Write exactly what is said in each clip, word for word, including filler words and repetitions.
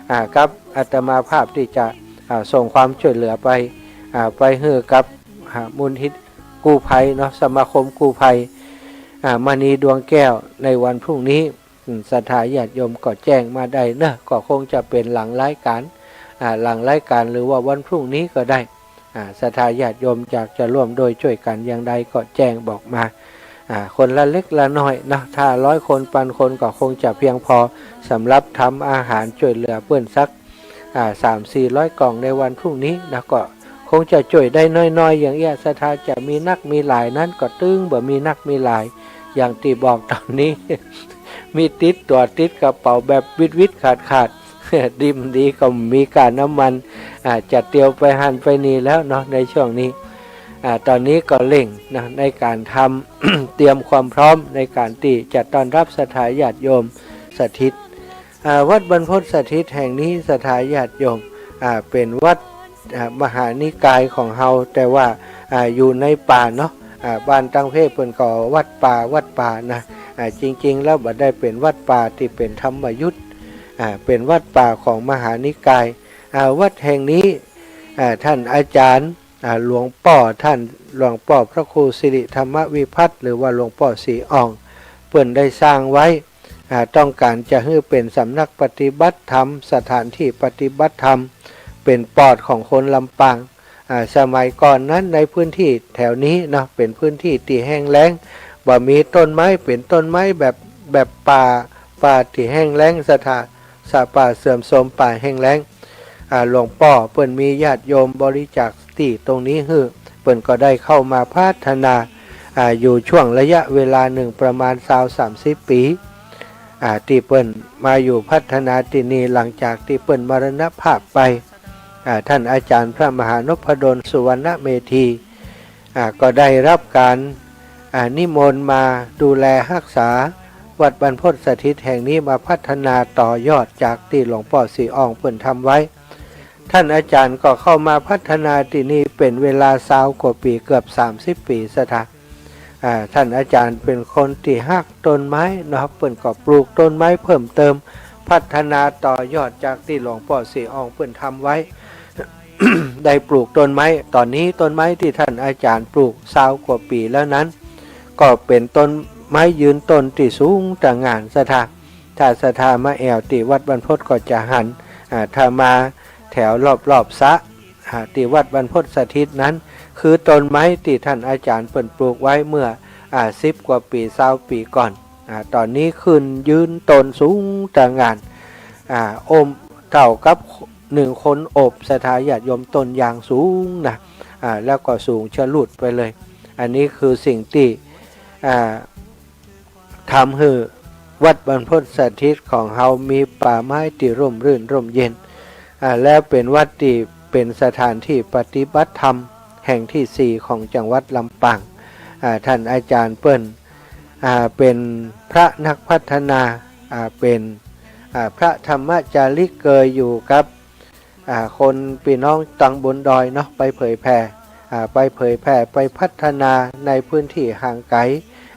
อ่า กับอาตมาภาพตี้จะ อ่า ส่งความจ้วยเหลือไป อ่า ไปหื้อกับ อ่า มูลนิธิกู้ภัยเนาะ สมาคมกู้ภัย อ่า มณีดวงแก้วในวันพรุ่งนี้ อืม ศรัทธาญาติโยมก็แจ้งมาได้เนาะ ก็คงจะเป๋นหลังรายก๋าน อ่า หลังรายก๋านหรือว่าวันพรุ่งนี้ก็ได้ อ่า ศรัทธาญาติโยมอยากจะร่วมด้วยจ้วยกั๋นอย่างใดก็แจ้งบอกมา อ่า คนละเล็กละน้อยเนาะ ถ้าร้อยคน ปันคนก็คงจะเพียงพอสำหรับทำอาหารจ้วยเหลือเปิ้นสัก อ่า สามสี่ร้อยกล่องในวันพรุ่งนี้นะ ก็คงจะจ้วยได้น้อยๆ อย่างเอี้ย ศรัทธาจะมีนักมีหลายนั้นก็ตึงบ่มีนักมีหลาย อย่างตี้บอกต๋อนนี้ มีติดตั๋วติดกระเป๋าแบบวิดๆ ขาดๆ ดีบ่ดีก็มีก้าน้ำมัน อ่า จะเตียวไปหั้นไปนี่แล้วเนาะ ในช่วงนี้ อ่า ต๋อนนี้ก็เร่งนะ ในก๋านทำ เตรียมความพร้อมในก๋านตี้จะต้อนรับศรัทธาญาติโยมสถิต อ่า วัดบรรพตสถิตแห่งนี้ ศรัทธาญาติโยม อ่า เป๋นวัด อ่า มหานิกายของเฮา แต่ว่า อ่า อยู่ในป่าเนาะ อ่า บ้านต่างประเทศเปิ้นก็วัดป่า วัดป่านะ อ่า จริงๆ แล้วบ่ได้เป๋นวัดป่าตี้เป๋นธรรมยุต อ่า เป๋นวัดป่าของมหานิกาย อ่า วัดแห่งนี้ อ่า ท่านอาจารย์ อ่า หลวงป้อท่าน หลวงป้อพระครูสิริธรรมวิพัฒน์ หรือว่าหลวงป้อศรีอ่อง เปิ้นได้สร้างไว้ อ่า ต้องก๋านจะหื้อเป๋นสำนักปฏิบัติธรรม สถานตี้ปฏิบัติธรรม เป๋นปอดของคนลำปาง อ่า สมัยก่อนนั้นในพื้นตี้แถวนี้เนาะ เป๋นพื้นตี้ตี้แห้งแล้ง บ่มีต้นไม้ เป๋นต้นไม้แบบ แบบป่า ป่าตี้แห้งแล้ง สถา สะป่าเสื่อมโทรม ป่าแห้งแล้ง อ่า หลวงป้อเปิ้นมีญาติโยมบริจาคตี้ตรงนี้หื้อ เปิ้นก็ได้เข้ามาพัฒนา อ่า อยู่ช่วงระยะเวลานึ่งประมาณซาวสามสิบปี๋ อ่า ตี้เปิ้นมาอยู่พัฒนาตี้นี่ หลังจากตี้เปิ้นมรณภาพไป อ่า ท่านอาจารย์พระมหานพดลสุวรรณเมธี อ่า ก็ได้รับก๋าน อ่า นิมนต์มาดูแลฮักษาวัดบรรพตสถิตแห่งนี้ มาพัฒนาต่อยอดจากตี้หลวงป้อศรีอ่องเปิ้นทำไว้ ท่านอาจารย์ก็เข้ามาพัฒนาตี้นี่เป๋นเวลาซาวกว่าปี๋ เกือบสามสิบปี๋ ศรัทธา อ่า ท่านอาจารย์เป๋นคนตี้ฮักต้นไม้เนาะ เปิ้นก็ปลูกต้นไม้เพิ่มเติม พัฒนาต่อยอดจากตี้หลวงป้อศรีอ่องเปิ้นทำไว้ ได้ปลูกต้นไม้ ต๋อนนี้ต้นไม้ตี้ท่านอาจารย์ปลูกซาวกว่าปี๋แล้วนั้น ก็เป๋นต้นไม้ยืนต้นตี้สูงตระหง่าน ศรัทธา ถ้าศรัทธามาแอ่วตี้วัดบรรพตก็จะหัน อ่า ถ้ามาแถวรอบๆ สระ อ่า ตี้วัดบรรพตสถิตนั้น คือต้นไม้ตี้ท่านอาจารย์เปิ้นปลูกไว้เมื่อ อ่า สิบกว่าปี๋ ซาวปี๋ก่อน อ่า ต๋อนนี้ขึ้นยืนต้นสูงตระหง่าน อ่า โอบเต้ากับหนึ่งคนโอบ ศรัทธาญาติโยม ต้นอย่างสูงนะ อ่า แล้วก็สูงชะลุดไปเลย อันนี้คือสิ่งตี้ อ่า ทำหื้อวัดบรรพตสถิตของเฮามีป่าไม้ตี้ร่มรื่นร่มเย็น อ่า แล้วเป๋นวัดตี้เป๋นสถานตี้ปฏิบัติธรรมแห่งตี้สี่ของจังหวัดลำปาง อ่า ท่านอาจารย์เปิ้น อ่า เป๋นพระนักพัฒนา อ่า เป๋น อ่า พระธรรมจาริกเกยอยู่กับ อ่า คนปี้น้องตางบนดอยเนาะ ไปเผยแผ่ อ่า ไปเผยแผ่ ไปพัฒนาในพื้นตี้ห่างไก๋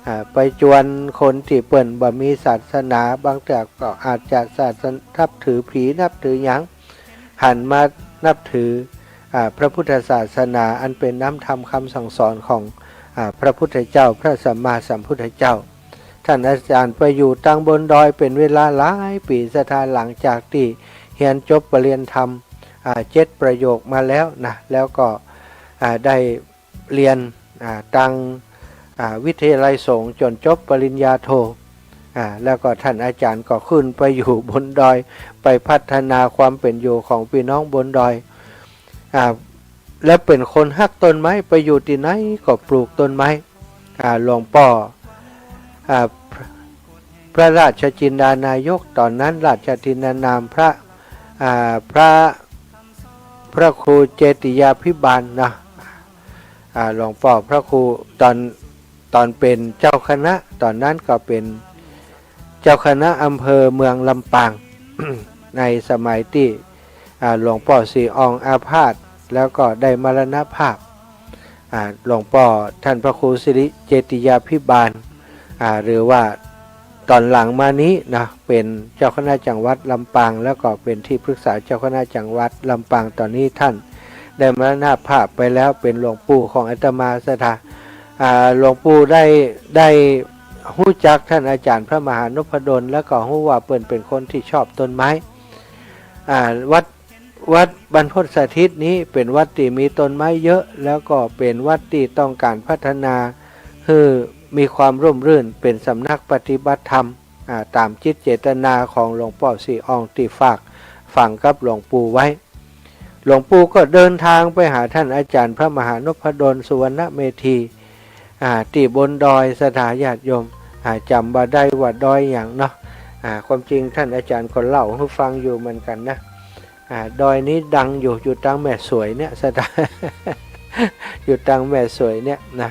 อ่า ไปจวนคนตี้เปิ้นบ่มีศาสนา บางเตื้อก็อาจจะศาสน- นับถือผีนับถือหยัง หันมานับถือ อ่า พระพุทธศาสนาอันเป๋นน้ำธรรมคำสั่งสอนของ อ่า พระพุทธเจ้า พระสัมมาสัมพุทธเจ้า ท่านอาจารย์ไปอยู่ตางบนดอยเป๋นเวลาหลายปี๋ ศรัทธา หลังจากตี้เฮียนจบปริญญาธรรม อ่า เจ็ดประโยคมาแล้วนะ แล้วก็ อ่า ได้เฮียน อ่า ตาง อ่า วิทยาลัยสงฆ์จ๋นจบปริญญาโท อ่า แล้วก็ท่านอาจารย์ก็ขึ้นไปอยู่บนดอย ไปพัฒนาความเป๋นอยู่ของปี้น้องบนดอย อ่า แล้วเป๋นคนฮักต้นไม้ ไปอยู่ตี้ไหนก็ปลูกต้นไม้ อ่า หลวงป้อ อ่า พระ พระราชจินดานายก ต๋อนนั้นราชจินดานามพระ อ่า พระ พระครูเจติยาภิบาลนะ อ่า หลวงป้อพระครูต๋อน ต๋อนเป๋นเจ้าคณะ ต๋อนนั้นก็เป๋นเจ้าคณะอำเภอเมืองลำปาง ในสมัยตี้ อ่า หลวงป้อศรีอ่องอาพาธแล้วก็ได้มรณภาพ อ่า หลวงป้อท่านพระครูสิริเจติยาภิบาล อ่า หรือว่า ต๋อนหลังมานี้นะ เป๋นเจ้าคณะจังหวัดลำปาง แล้วก็เป๋นตี้ปรึกษาเจ้าคณะจังหวัดลำปาง ต๋อนนี้ต้านได้มรณภาพไปแล้ว เป๋นหลวงปู่ของอาตมาศรัทธา อ่า หลวงปู่ได้ ได้ฮู้จักต้านอาจ๋ารย์พระมหานพดล แล้วก็ฮู้ว่าเปิ้นเป๋นคนตี้ชอบต้นไม้ อ่า วัด วัดบรรพตสถิตนี้เป๋นวัดตี้มีต้นไม้เยอะ แล้วก็เป๋นวัดตี้ต้องก๋านพัฒนาหื้อมีความร่มรื่น เป๋นสำนักปฏิบัติธรรม อ่า ต๋ามจิตเจตนาของหลวงป้อศรีอองตี้ฝากฝังกับหลวงปู่ไว้ หลวงปู่ก็เดินทางไปหาต้านอาจ๋ารย์พระมหานพดล สุวรรณเมธี อ่า ตี้บนดอยศรัทธาญาติโยม อ่า จ๋ำบ่ได้ว่าดอยหยังเนาะ อ่า ความจริงต้านอาจ๋ารย์ก็เล่าหื้อฟังอยู่เหมือนกั๋นนะ อ่า ดอยนี้ดังอยู่ อยู่ตางแม่สวยเนี่ยศรัทธา อยู่ตางแม่สวยเนี่ยนะ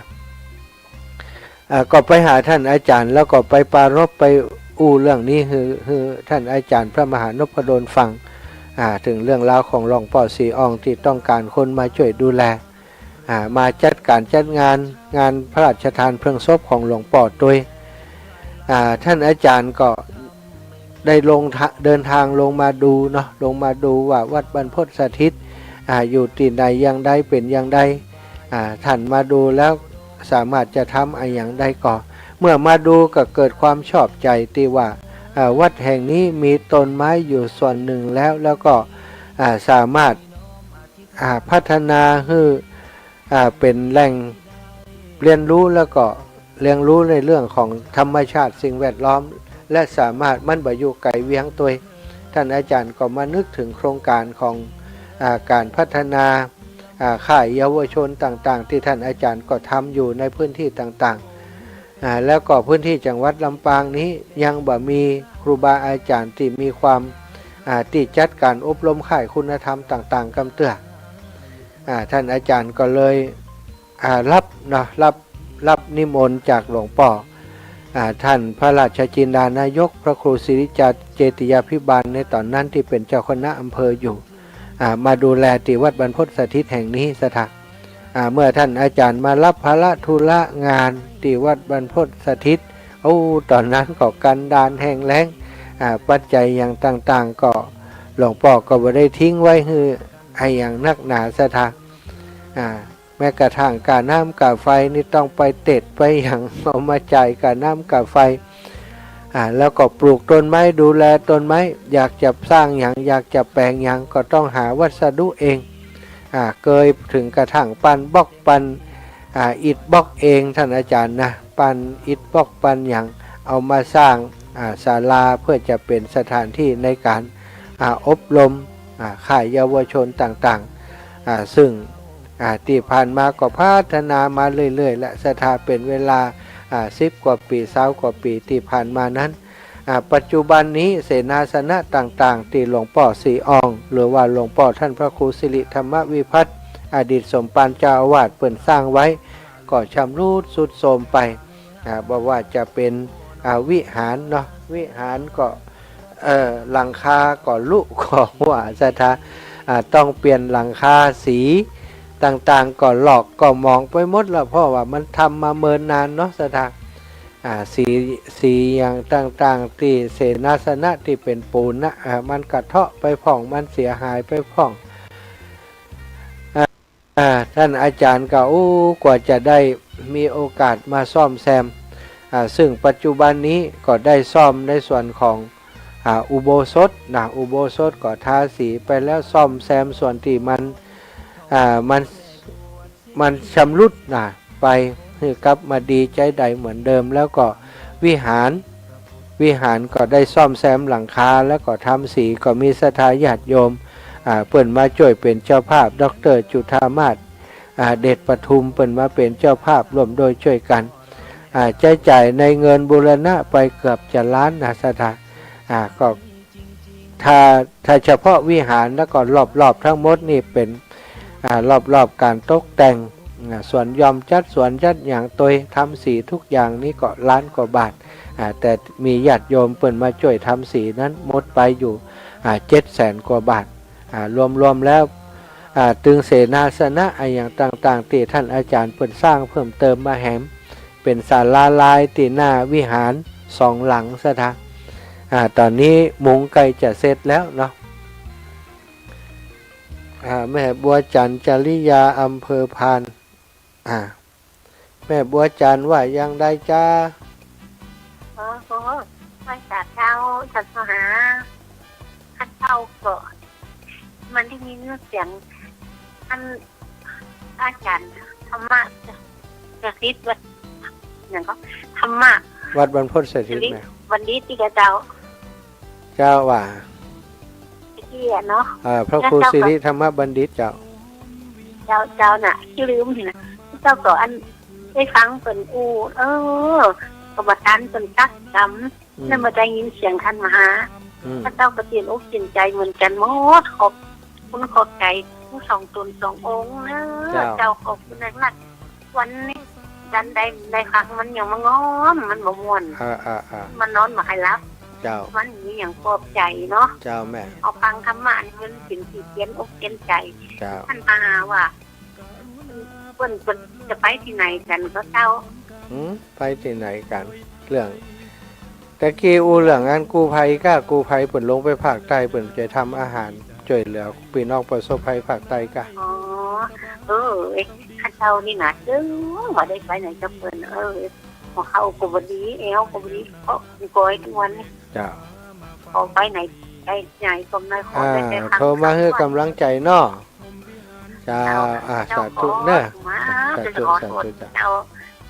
อ่า ก็ไปหาต้านอาจ๋ารย์ แล้วก็ไปปรารภ ไปอู้เรื่องนี้หื้อ หื้อต้านอาจ๋ารย์พระมหานพดลฟัง อ่า เถิงเรื่องราวของหลวงป้อศรีอองตี้ต้องก๋านคนมาจ้วยดูแล อ่า มาจัดก๋านจัดงาน งานพระราชทานเพลิงศพของหลวงป้อตวย อ่า ต้านอาจ๋ารย์ก็ได้ลงทะ- เดินทางลงมาดูเนาะ ลงมาดูว่าวัดบรรพตสถิต อ่า อยู่ตี้ใด อย่างใด เป๋นอย่างใด อ่า ต้านมาดูแล้วสามารถจะทำอะหยังได้ก่อ เมื่อมาดูก็เกิดความชอบใจ๋ตี้ว่า อ่า วัดแห่งนี้มีต้นไม้อยู่ส่วนนึ่งแล้ว แล้วก็ อ่า สามารถ อ่า พัฒนาหื้อ อ่า เป๋นแหล่งเฮียนฮู้ แล้วก็เฮียนฮู้ในเรื่องของธรรมชาติสิ่งแวดล้อม และสามารถ มันบ่อยู่ไก๋เวียงตวย ต้านอาจ๋ารย์ก็มานึกเถิงโครงก๋านของ อ่า ก๋านพัฒนา อ่า ค่ายเยาวชนต่างๆ ตี้ต้านอาจ๋ารย์ก็ทำอยู่ในพื้นตี้ต่างๆ อ่า แล้วก็พื้นตี้จังหวัดลำปางนี้ยังบ่มีครูบาอาจ๋ารย์ตี้มีความ อ่า ตี้จัดก๋านอบรมค่ายคุณธรรมต่างๆ กำเตื้อ อ่า ต้านอาจ๋ารย์ก็เลย อ่า รับเนาะ รับ รับนิมนต์จากหลวงป้อ อ่า ต้านพระราชจินดานายก พระครูสิริจาเจติยาภิบาล ในต๋อนนั้นตี้เป๋นเจ้าคณะอำเภออยู่ อ่า มาดูแลตี้วัดบรรพตสถิตแห่งนี้ศรัทธา อ่า เมื่อต้านอาจ๋ารย์มารับภาระธุระงานตี้วัดบรรพตสถิต โอ้ ต๋อนนั้นก็กันดารแห้งแล้ง อ่า ปัจจัยอย่างต่างๆ ก็หลวงป้อก็บ่ได้ทิ้งไว้หื้ออะหยังนักหนาศรัทธา อ่า แม้กระทั่งก๋าน้ำก๋าไฟนี่ต้องไปเต็ดไปหยัง เอามาจ่ายก๋าน้ำก๋าไฟ อ่า แล้วก็ปลูกต้นไม้ ดูแลต้นไม้ อยากจะสร้างหยัง อยากจะแป๋งหยัง ก็ต้องหาวัสดุเอง อ่า เกยเถิงกระทั่งปั้นบล็อก ปั้น อ่า อิฐบล็อกเอง ต้านอาจ๋ารย์นะ ปั้นอิฐบล็อก ปั้นหยัง เอามาสร้าง อ่า ศาลา เพื่อจะเป๋นสถานตี้ในก๋าน อ่า อบรม อ่า ค่ายเยาวชนต่างๆ อ่า ซึ่ง อ่า ตี้ผ่านมาก็พัฒนามาเรื่อยๆ และศรัทธา เป๋นเวลา อ่า สิบกว่าปี๋ ซาวกว่าปี๋ตี้ผ่านมานั้น อ่า ปัจจุบันนี้เสนาสนะต่างๆ ตี้หลวงป้อศรีออง หรือว่าหลวงป้อต้านพระครูสิริธรรมวิพัฒน์ อดีตสมภารเจ้าอาวาส เปิ้นสร้างไว้ ก็ชำรุดทรุดโทรมไป อ่า บ่ว่าจะเป๋น อ่า วิหารเนาะ วิหารก็ เอ่อ หลังคาก็ลุก็หัวศรัทธา อ่า ต้องเปลี่ยนหลังคา สีต่างๆ ก็ลอกก็หมองไปหมดละ เพราะว่ามันทำมาเมินนานเนาะศรัทธา อ่า สี สีอย่างต่างๆ ตี้เสนาสนะตี้เป๋นปูนนะ อ่า มันกระเทาะไปพ่อง มันเสียหายไปพ่อง อ่า ต้านอาจ๋ารย์ก็ โอ้ กว่าจะได้มีโอกาสมาซ่อมแซม อ่า ซึ่งปัจจุบันนี้ก็ได้ซ่อมในส่วนของ อ่า อุโบสถนะ อุโบสถก็ทาสีไปแล้ว ซ่อมแซมส่วนตี้มัน อ่า มัน มันชำรุดนะ ไปหื้อกลับมาดีใจ๊ได้เหมือนเดิม แล้วก็วิหาร วิหารก็ได้ซ่อมแซมหลังคา แล้วก็ทำสี ก็มีศรัทธาญาติโยม อ่า เปิ้นมาจ้วยเป๋นเจ้าภาพ ด็อกเตอร์จุฑามาศ อ่า เดชประทุม เปิ้นมาเป๋นเจ้าภาพร่วมด้วยจ้วยกั๋น อ่า ใจ๊จ่ายในเงินบูรณะไปเกือบจะล้านนะศรัทธา อ่า ก็ ถ้า ถ้าเฉพาะวิหารแล้วก็รอบๆ ทั้งหมดนี่เป๋น อ่า รอบๆ ก๋านตกแต่ง อ่า สวนหย่อมจัดสวนจัดหยังตวย ทำสีทุกอย่างนี่ก็ล้านกว่าบาท อ่า แต่มีญาติโยมเปิ้นมาจ้วยทำสีนั้นหมดไปอยู่ อ่า เจ็ดแสนกว่าบาท อ่า รวมๆ แล้ว อ่า ตึงเสนาสนะอะหยังต่างๆ ตี้ต้านอาจ๋ารย์เปิ้นสร้างเพิ่มเติมมาแหม เป๋นศาลาลายตี้หน้าวิหาร สองหลังศรัทธา อ่า ต๋อนนี้มุงใก้จะเสร็จแล้วเนาะ อ่า แม่บัวจันทร์ จริยา อำเภอพาน อ่า แม่บัวจันทร์ว่าอย่างใดจ๊ะ อ๋อ โอ้ ไหว้สาเจ้า ศรัทธา ข้าเจ้าก็ มันได้ยินเสียง ท่านอาจารย์ธรรมะ จะคิดว่า อย่างก็ ธรรมะ วัดบรรพตสถิต สิริ นะ บัณฑิตตี้กาเจ้า เจ้าว่า ไอ้เตี้ยเนาะ อ่า พระครู แล้วเจ้าก็ สิริธรรมบัณฑิตเจ้า เจ้า เจ้าน่ะ ขี้ลืมนี่นะ เจ้าก็อัน ได้ฟังเปิ้นอู้ เออ กรรมฐานเปิ้นตักกำ อืม แล้วมาได้ยินเสียงท่านมาหา อืม ข้าเจ้าก็ตื่นอกตื่นใจ๋เหมือนกั๋นหมด ขอบคุณขอบใจ๋ทั้งสองต๋นสององค์เนาะ เจ้า เจ้าขอบคุณนักๆ วันนี้จันได้ ได้ฟังมันยังมางอม มันบ่ม่วน อ่า อ่า อ่า มันนอนบ่ใค่หลับ เจ้า มันมีอย่างปลอบใจ๋เนาะ เจ้าแม่ เอาฟังธรรมะนี่มันเป๋นตี้เตียนอกเตียนใจ๋ เจ้า ท่านมาหาว่า เปิ้น เปิ้นจะไปตี้ไหนกั๋นก็เจ้า หืม ไปตี้ไหนกั๋น เรื่อง ตะกี้อู้เรื่องอันกู้ภัยก้า กู้ภัยเปิ้นลงไปภาคใต้ เปิ้นจะทำอาหารจ้วยเหลือปี้น้องประสบภัยภาคใต้ก้า อ๋อ เออ เอ๊ะ ข้าเจ้านี่นะ จึงบ่ได้ไปไหนกับเปิ้น เออ หัวเข่าก็บ่ดี แอวก็บ่ดี เพราะกอยกู้วันนี่ เจ้า ขอไปไหน ไปไหนก็ไม่ขอ อ่า ได้แต่ฟัง โทรมาหื้อกำลังใจ๋เนาะ เจ้า เจ้า อ่า เจ้า สาธุเนาะ ขอมา สาธุ สาธุเจ้า เจ้า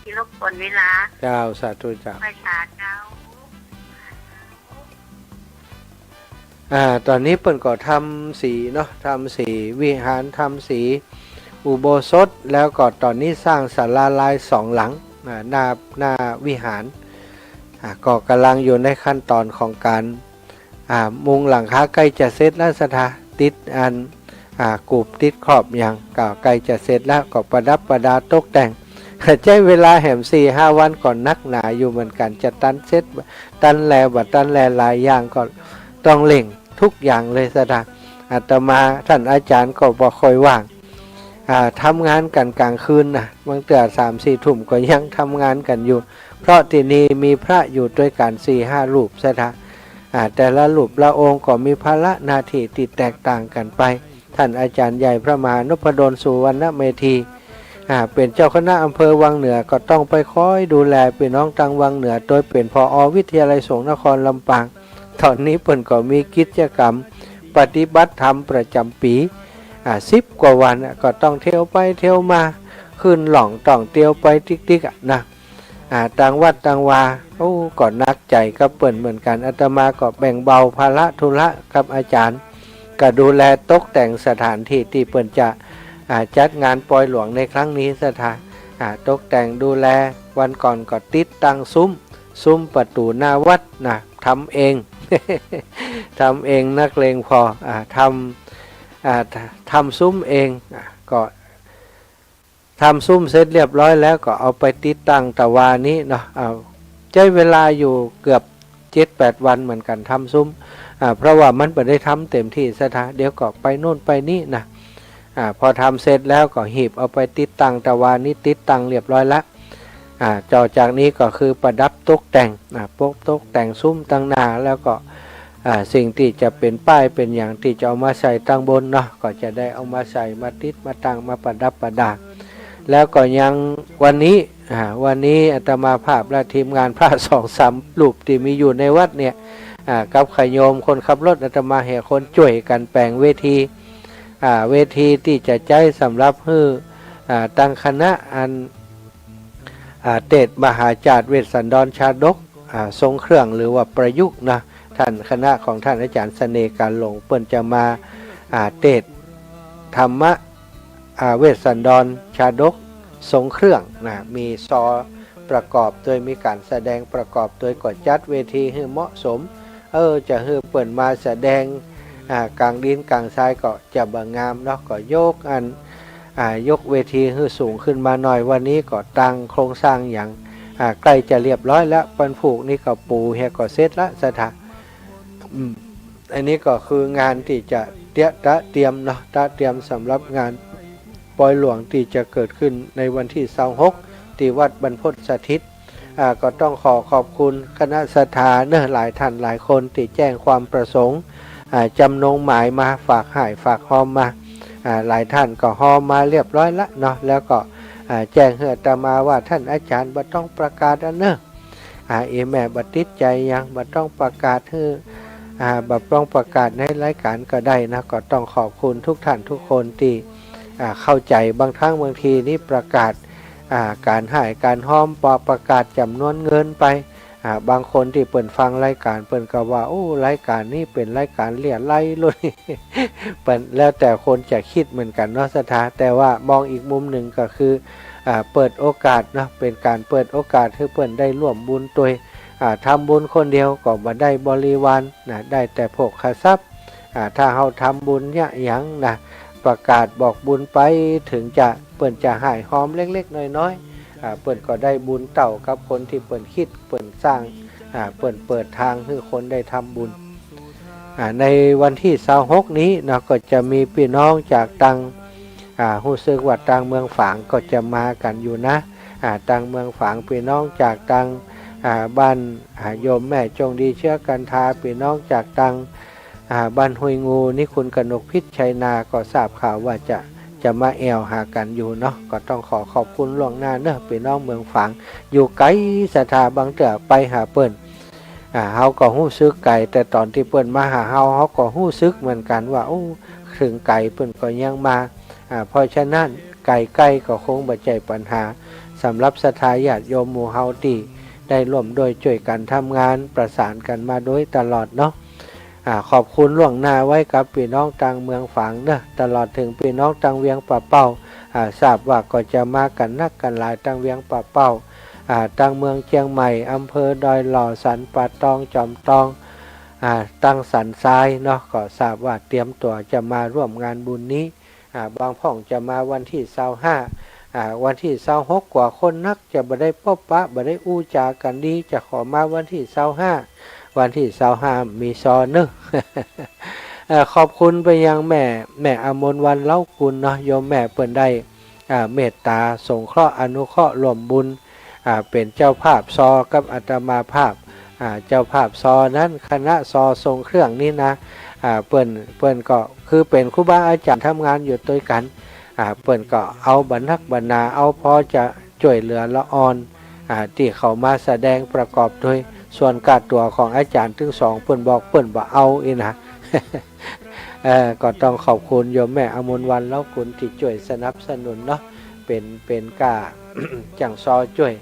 ตี้รบกวนเวลา เจ้า สาธุเจ้า ไหว้สาเจ้า อ่า ต๋อนนี้เปิ้นก็ทำสีเนาะ ทำสีวิหาร ทำสีอุโบสถ แล้วก็ต๋อนนี้สร้างศาลาลายสองหลัง อ่า หน้า หน้าวิหาร อ่า ก็ก่ำลังอยู่ในขั้นต๋อนของก๋าน อ่า มุงหลังคาใก้จะเสร็จแล้วศรัทธา ติดอัน อ่า กูบติดขอบหยังก็ใก้จะเสร็จแล้ว ก็ประดับประดาตกแต่ง ใจ๊เวลาแหมสี่ห้าวันก็นักหนาอยู่เหมือนกั๋น จะตันเสร็จ ตันแลบ่ตันแล หลายอย่างก็ต้องเร่งทุกอย่างเลยศรัทธา อาตมา ท่านอาจ๋ารย์ก็บ่ค่อยว่าง อ่า ทำงานกั๋นก๋างคืนนะ บางเตื้อสามสี่ทุ่มก็ยังทำงานกั๋นอยู่ เพราะตี้นี่มีพระอยู่ตวยกั๋นสี่ห้ารูปศรัทธา อ่า แต่ละรูปละองค์ก็มีภาระหน้าตี้ตี้แตกต่างกั๋นไป ท่านอาจ๋ารย์ใหญ่พระมหานพดลสุวรรณเมธี อ่า เป๋นเจ้าคณะอำเภอวังเหนือ ก็ต้องไปคอยดูแลปี้น้องตางวังเหนือ โตยเป๋น ผอ วิทยาลัยสงฆ์นครลำปาง ต๋อนนี้เปิ้นก็มีกิจกรรมปฏิบัติธรรมประจ๋ำปี๋ อ่า สิบกว่าวันอะ ก็ต้องเตียวไปเตียวมา ขึ้นล่องต้องเตียวไปติ๊กๆ อะนะ อ่า ตางวัดตางวา โอ้ ก็หนักใจ๋กับเปิ้นเหมือนกั๋น อาตมาก็แบ่งเบาภาระธุระกับอาจ๋ารย์ ก็ดูแลตกแต่งสถานตี้ตี้เปิ้นจะ อ่า จัดงานปอยหลวงในครั้งนี้ศรัทธา อ่า ตกแต่งดูแล วันก่อนก็ติดตั้งซุ้ม ซุ้มประตู๋หน้าวัดนะ ทำเอง ทำเองนักเลงพอ อ่า ทำ อ่า ทำซุ้มเอง อ่า ก็ ทำซุ้มเสร็จเรียบร้อยแล้วก็เอาไปติดตั้งตะวานี้เนาะ เอา ใจ๊เวลาอยู่เกือบเจ็ดแปดวันเหมือนกั๋นทำซุ้ม อ่า เพราะว่ามันบ่ได้ทำเต็มตี้ศรัทธา เดี๋ยวก็ไปโน่นไปนี่นะ อ่า พอทำเสร็จแล้วก็หีบเอาไปติดตั้งตะวานี้ ติดตั้งเรียบร้อยละ อ่า ต่อจากนี้ก็คือประดับตกแต่ง อ่า ปกตกแต่งซุ้มตางหน้า แล้วก็ อ่า สิ่งตี้จะเป๋นป้ายเป๋นหยังตี้จะเอามาใส่ตางบนเนาะ ก็จะได้เอามาใส่ มาติด มาตั้ง มาประดับประดา แล้วก็ยังวันนี้ อ่า วันนี้อาตมาภาพและทีมงานพระสองสามรูปตี้มีอยู่ในวัดเนี่ย อ่า กับญาติโยมคนขับรถอาตมาแห่คนจ้วยกั๋นแป๋งเวที อ่า เวทีตี้จะใจ๊สำหรับหื้อ อ่า ตางคณะอัน อ่า เตสน์มหาจาตุเวสสันดรชาดก อ่า ทรงเครื่องหรือว่าประยุกต์นะ ท่าน คณะของท่านอาจ๋ารย์เสน่ห์ กาญจน์หลง เปิ้นจะมา อ่า เตสน์ธรรมะ อ่า เวสสันดรชาดกทรงเครื่องนะ มีซอประกอบตวย มีก๋านแสดงประกอบตวย ก็จัดเวทีหื้อเหมาะสม เออ จะหื้อเปิ้นมาแสดง อ่า ก๋างดินก๋างทรายก็จะบ่งามเนาะ ก็ยกอัน อ่า ยกเวทีหื้อสูงขึ้นมาหน่อย วันนี้ก็ตั้งโครงสร้างหยัง อ่า ใก้จะเรียบร้อยแล้ว วันพูกนี้ก็ปูเหียก็เสร็จละศรัทธา อืม อันนี้ก็คืองานตี้จะเตรียม ตระเตรียมเนาะ ตระเตรียมสำหรับงานปอยหลวงตี้จะเกิดขึ้นในวันตี้ซาวหก ตี้วัดบรรพตสถิต อ่า ก็ต้องขอขอบคุณคณะศรัทธาเนอะ หลายท่านหลายคนตี้แจ้งความประสงค์ อ่า จ๋ำนงหมายมา ฝากฮ้ายฝากฮอมมา อ่า หลายท่านก็ฮอมมาเรียบร้อยละเนาะ แล้วก็ อ่า แจ้งหื้ออาตมาว่า ต้านอาจ๋ารย์บ่ต้องประกาศอะเนอะ อ่า อีแม่บ่ติดใจ๋หยัง บ่ต้องประกาศหื้อ อ่า บ่ต้องประกาศในรายก๋านก็ได้นะ ก็ต้องขอบคุณทุกท่านทุกคนตี้ อ่า เข้าใจ๋ บางครั้งบางทีนี่ประกาศ อ่า ก๋านฮ้ายก๋านฮอม ปอประกาศจ๋ำนวนเงินไป อ่า บางคนตี้เปิ้นฟังรายก๋านเปิ้นก็ว่า โอ้ รายก๋านนี้เป๋นรายก๋านเลี้ยไล่ลุย เปิ้น แล้วแต่คนจะกึ๊ดเหมือนกั๋นเนาะศรัทธา แต่ว่ามองอีกมุมนึ่งก็คือ อ่า เปิดโอกาสเนาะ เป๋นก๋านเปิดโอกาสหื้อเปิ้นได้ร่วมบุญตวย อ่า ทำบุญคนเดียวก็บ่ได้บริวารนะ ได้แต่โภคทรัพย์ อ่า ถ้าเฮาทำบุญเยียะหยังนะ ประกาศบอกบุญไป เถิงจะ เปิ้นจะฮ้ายฮอมเล็กๆ น้อยๆ อ่า เปิ้นก็ได้บุญเต้ากับคนตี้เปิ้นกึ๊ด เปิ้นสร้าง อ่า เปิ้นเปิดตางหื้อคนได้ทำบุญ อ่า ในวันตี้ซาวหกนี้เนาะ ก็จะมีปี้น้องจากตัง อ่า ฮู้สึกว่าตังเมืองฝางก็จะมากั๋นอยู่นะ อ่า ตังเมืองฝางปี้น้องจากตัง อ่า บ้าน อ่า โยมแม่จงดีเชื้อกันทา ปี้น้องจากตัง อ่า บ้านห้วยงู นี่คุณกนกพิษชัยนา ก็ทราบข่าวว่าจะ จะมาแอ่วหากั๋นอยู่เนาะ ก็ต้องขอขอบคุณล่วงหน้าเนอะ ปี้น้องเมืองฝาง อยู่ไกลศรัทธา บางเตื้อไปหาเปิ้น อ่า เฮาก็ฮู้สึกไกล แต่ต๋อนตี้เปิ้นมาหาเฮา เฮาก็ฮู้สึกเหมือนกั๋นว่า โอ้ เถิงไกลเปิ้นก็ยังมา อ่า เพราะฉะนั้นใกล้ๆ ก็คงบ่ใจ้ปัญหา สำหรับศรัทธาญาติโยมหมู่เฮาตี้ได้ร่วมด้วยจ้วยกั๋นทำงาน ประสานกั๋นมาโดยตลอดเนาะ อ่า ขอบคุณล่วงหน้าไว้กับปี้น้องตังเมืองฝางเนอะ ตลอดเถิงปี้น้องตังเวียงป่าเป้า อ่า ทราบว่าก็จะมากั๋นนักกั๋นหลายตังเวียงป่าเป้า อ่า ตังเมืองเจียงใหม่ อำเภอดอยหล่อ สันป่าตอง จอมตอง อ่า ตังสันทรายเนาะ ก็ทราบว่าเตรียมตั๋วจะมาร่วมงานบุญนี้ อ่า บางพ่องจะมาวันตี้ซาวห้า อ่า วันตี้ซาวหกกว่าคนนัก จะบ่ได้ปบปะ บ่ได้อู้จ๋ากั๋นดี จะขอมาวันตี้ซาวห้า วันตี้ซาวห้ามีซอเนอะ เอ่อ ขอบคุณไปยังแม่ แม่อมรวรรณ เล้ากุลเนาะ โยมแม่เปิ้นได้ อ่า เมตต๋าสงเคราะห์อนุเคราะห์ร่วมบุญ อ่า เป๋นเจ้าภาพซอกับอาตมาภาพ อ่า เจ้าภาพซอนั้นคณะซอทรงเครื่องนี้นะ อ่า เปิ้น เปิ้นก็คือเป๋นครูบาอาจ๋ารย์ทำงานอยู่ตวยกั๋น อ่า เปิ้นก็เอาบ่นักบ่หนา เอาพอจะจ้วยเหลือละอ่อน อ่า ตี้เขามาแสดงประกอบตวย ส่วนค่าตั๋วของอาจ๋ารย์ตึงสอง เปิ้นบอกเปิ้นบ่เอาอี้นะ เอ่อ ก็ต้องขอบคุณโยมแม่อมรวรรณ เล้ากุล ตี้จ้วยสนับสนุนเนาะ เป๋น เป๋นก้า จั่งซอจ้วย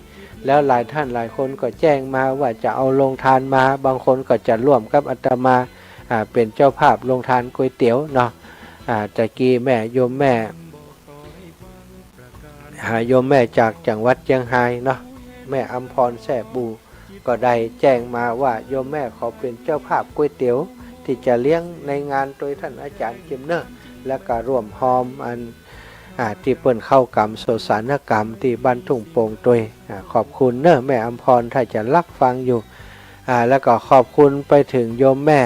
แล้วหลายท่านหลายคนก็แจ้งมาว่าจะเอาโรงทานมา บางคนก็จะร่วมกับอาตมา อ่า เป๋นเจ้าภาพโรงทานก๋วยเตี๋ยวเนาะ อ่า ตะกี้แม่ โยมแม่ อ่า โยมแม่จากจังหวัดเจียงฮายเนาะ แม่อำพร แซ่ปู ก็ได้แจ้งมาว่าโยมแม่ขอเป๋นเจ้าภาพก๋วยเตี๋ยว ตี้จะเลี้ยงในงานตวยต้านอาจ๋ารย์จิมเนอะ แล้วก็ร่วมฮอมอัน อ่า ตี้เปิ้นเข้ากรรมโสสานกรรมตี้บ้านทุ่งโป่งตวย อ่า ขอบคุณเนอะแม่อำพร ถ้าจะฮับฟังอยู่ อ่า แล้วก็ขอบคุณไปเถิงโยมแม่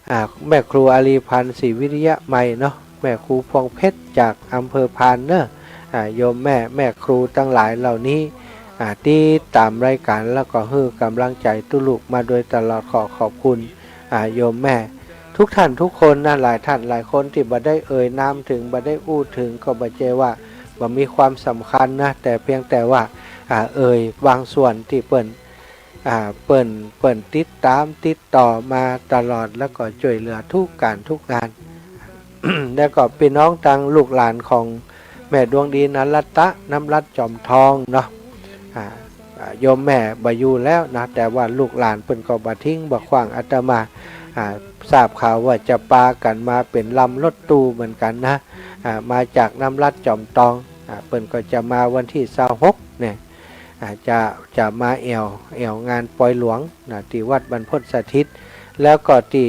อ่า แม่ครูอารีพันธ์ ศรีวิริยะไมยเนาะ แม่ครูพวงเพชรจากอำเภอพานเนอะ อ่า โยมแม่ แม่ครูตังหลายเหล่านี้ อ่า ติดต๋ามรายก๋าน แล้วก็หื้อก๋ำลังใจ๋ตุ๊ลูกมาโดยตลอด ขอขอบคุณ อ่า โยมแม่ ทุกท่านทุกคนนะ หลายท่านหลายคนตี้บ่ได้เอ่ยนามเถิง บ่ได้อู้เถิง ก็บ่ใจ้ว่าบ่มีความสำคัญนะ แต่เพียงแต่ว่า อ่า เอ่ยบางส่วนตี้เปิ้น อ่า เปิ้น เปิ้นติดต๋ามติดต่อมาตลอด แล้วก็จ้วยเหลือกู้ก๋านกู้งาน แล้วก็ปี้น้องตังลูกหลานของแม่ดวงดี นรัตตะ น้ำรัตน์ จอมทองเนาะ อ่า อ่า โยมแม่บ่อยู่แล้วนะ แต่ว่าลูกหลานเปิ้นก็บ่ทิ้งบ่ขว้างอาตมา อ่า ทราบข่าวว่าจะปากั๋นมาเป๋นลำรถตู้เหมือนกั๋นนะ อ่า มาจากน้ำรัตน์ จอมตอง อ่า เปิ้นก็จะมาวันตี้ซาวหกเนี่ย อ่า จะ จะมาแอ่ว แอ่วงานปอยหลวงนะ ตี้วัดบรรพตสถิต แล้วก็ตี้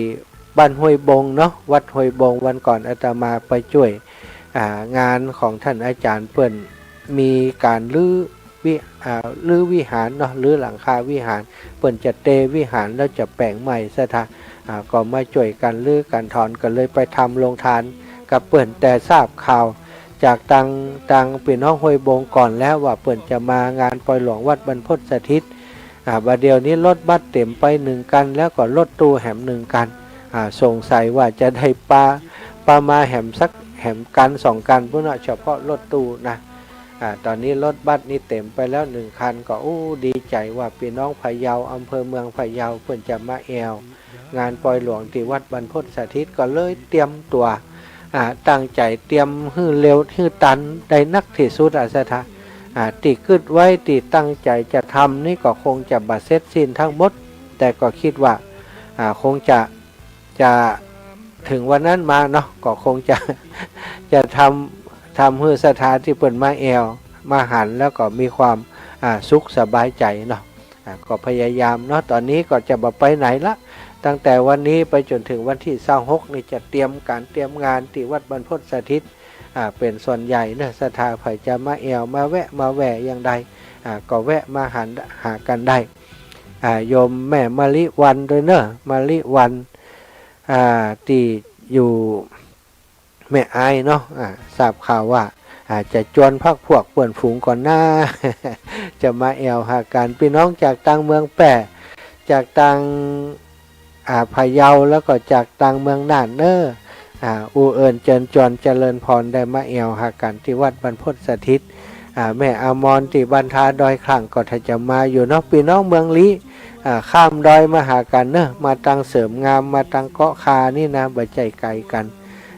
บ้านห้วยบงเนาะ วัดห้วยบง วันก่อนอาตมาไปจ้วย อ่า งานของต้านอาจ๋ารย์เปิ้นมีก๋านรื้อวิ อ่า รื้อวิหารเนาะ รื้อหลังคาวิหาร เปิ้นจะเตวิหารแล้วจะแป๋งใหม่ศรัทธา อ่า ก็มาจ้วยกั๋นรื้อกั๋นถอน ก็เลยไปทำโรงทานกับเปิ้น แต่ทราบข่าวจากตัง ตังปี้น้องห้วยบงก่อนแล้วว่าเปิ้นจะมางานปอยหลวงวัดบรรพตสถิต อ่า บ่าเดี่ยวนี้รถบัสเต๋มไปหนึ่งคัน แล้วก็รถตู้แหมหนึ่งคัน อ่า สงสัยว่าจะได้ปา ปามาแหมสัก แหมคันสองคันปู้นเนาะ เฉพาะรถตู้นะ อ่า ต๋อนนี้รถบัสนี่เต๋มไปแล้วหนึ่งคัน ก็ อู้ ดีใจ๋ว่าปี้น้องพะเยา อำเภอเมืองพะเยา เปิ้นจะมาแอ่ว งานปอยหลวงตี้วัดบรรพตสถิต ก็เลยเตรียมตั๋ว อ่า ตั้งใจ๋เตรียมหื้อเร็วหื้อตันได้นักตี้สุดอะศรัทธา อ่า ตี้กึ๊ดไว้ตี้ตั้งใจ๋จะทำนี่ก็คงจะบ่เสร็จสิ้นตังหมด แต่ก็กึ๊ดว่า อ่า คงจะ จะเถิงวันนั้นมาเนาะ ก็คงจะ จะทำ ทำหื้อศรัทธาตี้เปิ้นมาแอ่ว มาหัน แล้วก็มีความ อ่า สุขสบายใจ๋เนาะ อ่า ก็พยายามเนาะ ต๋อนนี้ก็จะบ่ไปไหนละ ตั้งแต่วันนี้ไปจ๋นเถิงวันตี้ซาวหกนี่จะเตรียมก๋านเตรียมงานตี้วัดบรรพตสถิต อ่า เป๋นส่วนใหญ่เนาะ ศรัทธาใผจะมาแอ่ว มาแวะ มาแหว่อย่างใด อ่า ก็แวะมาหัน หากั๋นได้ อ่า โยมแม่มะลิวรรณด้วยเนาะ มะลิวรรณ อ่า ตี้อยู่ แม่อายเนาะ อ่า ทราบข่าวว่า อ่า จะจวนพรรคพวกเปื้อนฝูงก่อนนา จะมาแอ่วหากั๋น ปี้น้องจากตางเมืองแป้ จากตาง อ่า พะเยา แล้วก็จากตางเมืองน่านเนาะ อ่า อู้เอิ้นเจิญจวนเจริญพร ได้มาแอ่วหากั๋นตี้วัดบรรพตสถิต อ่า แม่อมรตี้บ้านทาดอยคลั่งก็ถ้าจะมาอยู่เนาะ ปี้น้องเมืองลี้ อ่า ข้ามดอยมาหากั๋นเนาะ มาตางเสริมงาม มาตางเกาะคานี่นะ บ่ใจ้ไก๋กั๋น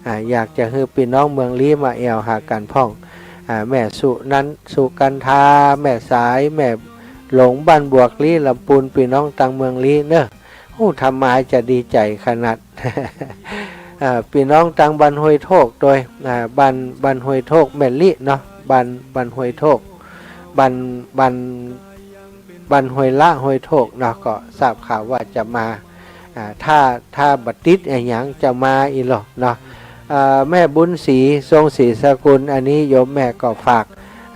อ่า อยากจะหื้อปี้น้องเมืองลี้มาแอ่วหากั๋นพ่อง อ่า แม่สุนันท์ สุกันทา แม่สาย แม่หลง บ้านบวกลี้ ลำปูน ปี้น้องตางเมืองลี้เนาะ โอ้ ทำมาจะดีใจ๋ขนาด อ่า ปี้น้องตางบ้านห้วยโทกตวย อ่า บ้าน บ้านห้วยโทก แม่ลิเนาะ บ้าน บ้านห้วยโทก บ้าน บ้าน บ้านห้วยละ ห้วยโทกเนาะ ก็ทราบข่าวว่าจะมา อ่า ถ้า ถ้าบ่ติดอะหยังจะมาอีหลอเนาะ อ่า แม่บุญศรี ทรงศรีสกุล อันนี้โยมแม่ก็ฝาก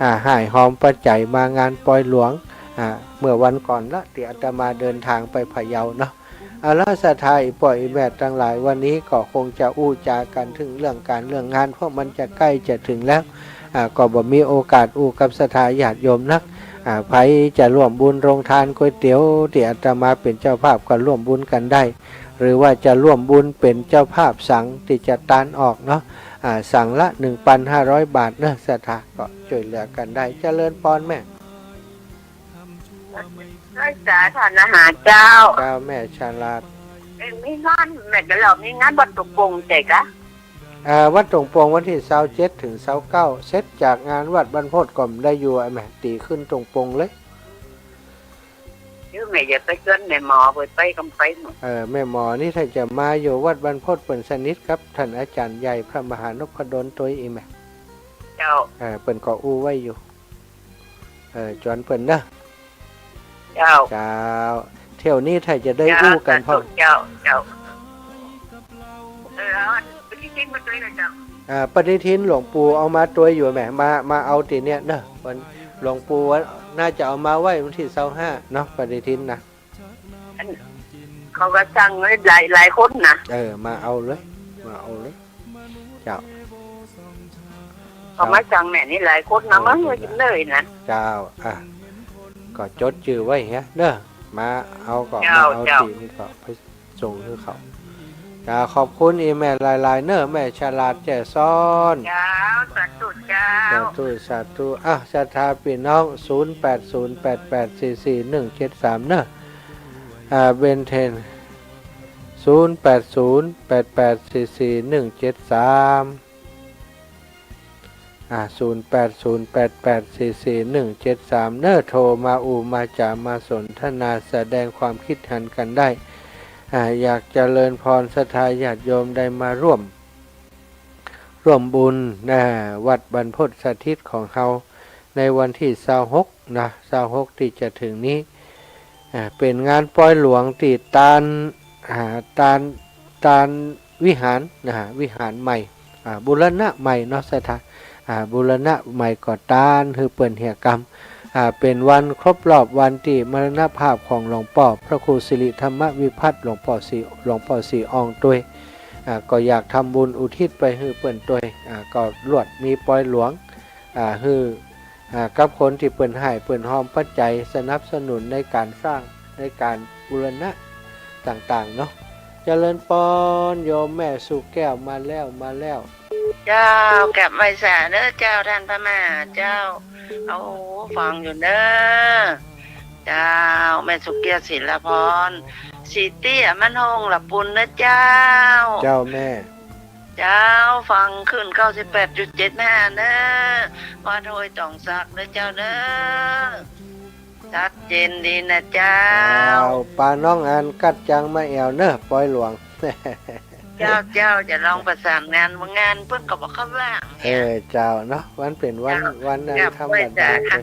อ่า ฮ้ายฮอมปัจจัยมางานปอยหลวง อ่า เมื่อวันก่อนละตี้อาตมาเดินตางไปพะเยาเนาะ เอาละศรัทธาอี่ป้ออี่แม่ตังหลาย วันนี้ก็คงจะอู้จ๋ากั๋นเถิงเรื่องก๋านเรื่องงาน เพราะมันจะใก้จะเถิงแล้ว อ่า ก็บ่มีโอกาสอู้กับศรัทธาญาติโยมนัก อ่า ใผจะร่วมบุญโรงทานก๋วยเตี๋ยวตี้อาตมาเป๋นเจ้าภาพก็ร่วมบุญกั๋นได้ หรือว่าจะร่วมบุญเป๋นเจ้าภาพสังฆ์ตี้จะตานออกเนาะ อ่า สังฆ์ละหนึ่งปันห้าร้อยบาทเนาะ ศรัทธาก็จ้วยเหลือกั๋นได้ เจริญปอนแม่ เจ้าจ๋า ต้านอาหารเจ้า เจ้าแม่ฉลาด เอ็งมีงาน แม่จะเล่ามีงานวัดตงปงใจ้กะ อ่า วัดตงปงวันตี้ซาวเจ็ดเถิงซาวเก้า เสร็จจากงานวัดบรรพตก็ได้อยู่อะแม่ ตี๋ขึ้นตงปงเลย เดี๋ยวแม่จะไปจวนแม่หมอ ไป ไปกำไปหมด เออ แม่หมอนี่ถ้าจะมาอยู่วัดบรรพตเปิ้นสนิทกับต้านอาจ๋ารย์ใหญ่พระมหานพดลตวยอี้แม่ เจ้า เออ เปิ้นก็อู้ไว้อยู่ เออ จวนเปิ้นเนาะ เจ้า เจ้า เที่ยวนี้ถ้าจะได้อู้กั๋นพ่อง เจ้า เจ้า เออ เอาปฏิทินมาตวยหน่อยเจ้า อ่า ปฏิทินหลวงปู่เอามาตวยอยู่แหม มา มาเอาตี้เนี่ยเนาะ วันหลวงปู่ว่าน่าจะเอามาไว้วันตี้ซาวห้าเนาะ ปฏิทินนะ อัน เขาก็สั่งไว้หลาย หลายคนนะ เออ มาเอาเลย มาเอาเลย เจ้า เขามาสั่งแม่นี่หลายคนนะ เออ มาหื้อกิ๋นเลยนะ เจ้า อ่ะ ก็จดจื้อไว้เหียเนาะ มาเอาก็ เจ้า มาเอา เจ้า ตี้นี่ก็ไปส่งหื้อเขา เจ้า ขอบคุณอี้แม่หลายๆ เนาะ แม่ฉลาดแจ้ซ้อน เจ้า สาธุเจ้า สาธุ สาธุ อ่ะ ศรัทธาปี้น้อง ศูนย์แปดศูนย์แปดแปดสี่สี่หนึ่งเจ็ดสาม เนาะ อ่า เบนเทน ศูนย์แปดศูนย์แปดแปดสี่สี่หนึ่งเจ็ดสาม อ่า ศูนย์แปดศูนย์แปดแปดสี่สี่หนึ่งเจ็ดสาม เนาะ โทรมาอู้มาจ๋ามาสนทนาแสดงความกึ๊ดหันกั๋นได้ อ่า อยากเจริญพรศรัทธาญาติโยมได้มาร่วม ร่วมบุญ อ่า วัดบรรพตสถิตของเฮา ในวันตี้ซาวหกนะ ซาวหกตี้จะเถิงนี้ อ่า เป๋นงานปอยหลวงตี้ตาน อ่า ตาน ตานวิหารนะ วิหารใหม่ อ่า บูรณะใหม่เนาะศรัทธา อ่า บูรณะใหม่ก็ตานหื้อเปิ้นเหียกำ อ่า เป๋นวันครบรอบวันตี้มรณภาพของหลวงป้อพระครูสิริธรรมวิพัฒน์ หลวงป้อศรี หลวงป้อศรีอองตวย อ่า ก็อยากทำบุญอุทิศไปหื้อเปิ้นตวย อ่า ก็ลวดมีปอยหลวง อ่า หื้อ อ่า กับคนตี้เปิ้นหื้อ เปิ้นฮอมปัจจัยสนับสนุนในก๋านสร้าง ในก๋านบูรณะต่างๆ เนาะ เจริญปอน โยมแม่สุแก้ว มาแล้ว มาแล้ว เจ้า กราบไหว้สาเน้อเจ้า ต้านพระมหาเจ้า โอ้ ฟังอยู่เน้อ เจ้า แม่สุแก้ว ศิลปอน สีเตี้ย มั่นคง ละปูนเน้อเจ้า เจ้าแม่ เจ้า ฟังคลื่น เก้าสิบแปดจุดเจ็ดห้า เน้อ วัดห้วยตองสักเน้อเจ้าเน้อ ชัดเจนดีนะเจ้า เจ้า ปาน้องอันกัดจังมาแอ่วเน้อ ปอยหลวง เจ้า เจ้า จะลองประสานงาน งานเปิ้นก็บ่ค่อยว่าง เออ เจ้าเนาะ วันเป๋นวัน เจ้า วันอันธรรมดา กราบ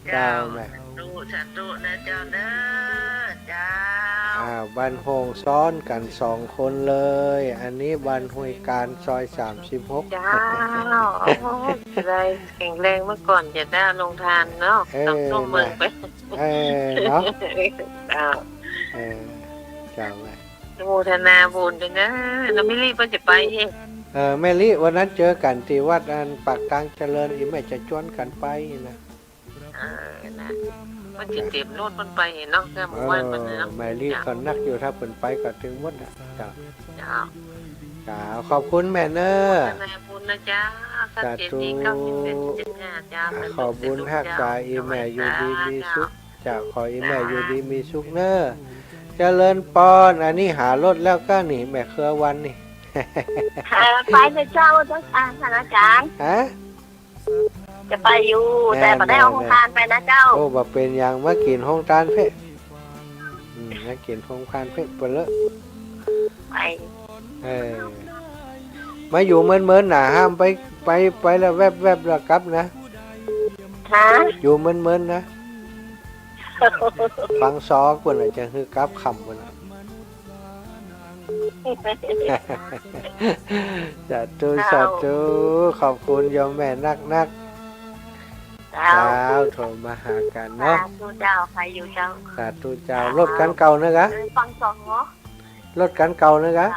ไหว้สา เจ้า เจ้าแม่ สาธุ สาธุนะเจ้าเน้อ เจ้า อ่า บ้านโฮงซ้อนกั๋นสองคนเลย อันนี้บ้านห้วยกาญ ซอยสามสิบหก เจ้า โอ้ ได้แข็งแรงเมื่อก่อน จะได้ลงทานเนาะ เออ ต้องร่วมมือไป เออ เนาะ เจ้า เออ เจ้าแม่ อนุโมทนาบุญด้วยนะ แล้วแม่ลี่เปิ้นจะไปเฮ้ เออ แม่ลี่ วันนั้นเจอกั๋นตี้วัดอันปากตางเจริญ อี่แม่จะจวนกั๋นไปนะ เออ นะ เปิ้นจะเตรียมรถเปิ้นไปเนาะ เมื่อวานเปิ้นเนาะ เออ แม่ลี่ก็นักอยู่ ถ้าเปิ้นไปก็เถิงหมดนะ เจ้า เจ้า เจ้า ขอบคุณแม่เน้อ อนุโมทนาบุญนะเจ้า สาธุ ชัดเจนดี เก้าสิบเอ็ดจุดเจ็ดห้า เจ้า ขอบุญฮักษาอี่แม่อยู่ดีมีสุข เจ้า ขออี่แม่อยู่ดีมีสุขเน้อ เจริญปอน อันนี้หารถแล้วก้านี่ แม่เครือวันนี่ เออ ไปเถอะเจ้า เจ้า อ่า ท่านอาจารย์ ฮะ จะไปอยู่ แม่น แต่บ่ได้เอาโฮงตานไปนะเจ้า โอ้ บ่เป๋นหยัง มากิ๋นโฮงตานเพ่ อืม มากิ๋นโฮงตานเพ่ ไปเลย ไป เออ มาอยู่เมินๆ น่ะ ห้ามไป ไป ไปแล้วแวบๆ แล้วกลับนะ ฮะ อยู่เมินๆ นะ ฟังซอเปิ้นน่ะ จะหื้อกลับค่ำเปิ้นน่ะ สาธุ เจ้า สาธุ ขอบคุณโยมแม่นักๆ เจ้า เจ้า โทรมาหากั๋นเนาะ สาธุเจ้า ใครอยู่เจ้า สาธุเจ้า เจ้า รถคันเก่าเน้อกะ เออ ฟังสองเนาะ รถคันเก่าเน้อกะ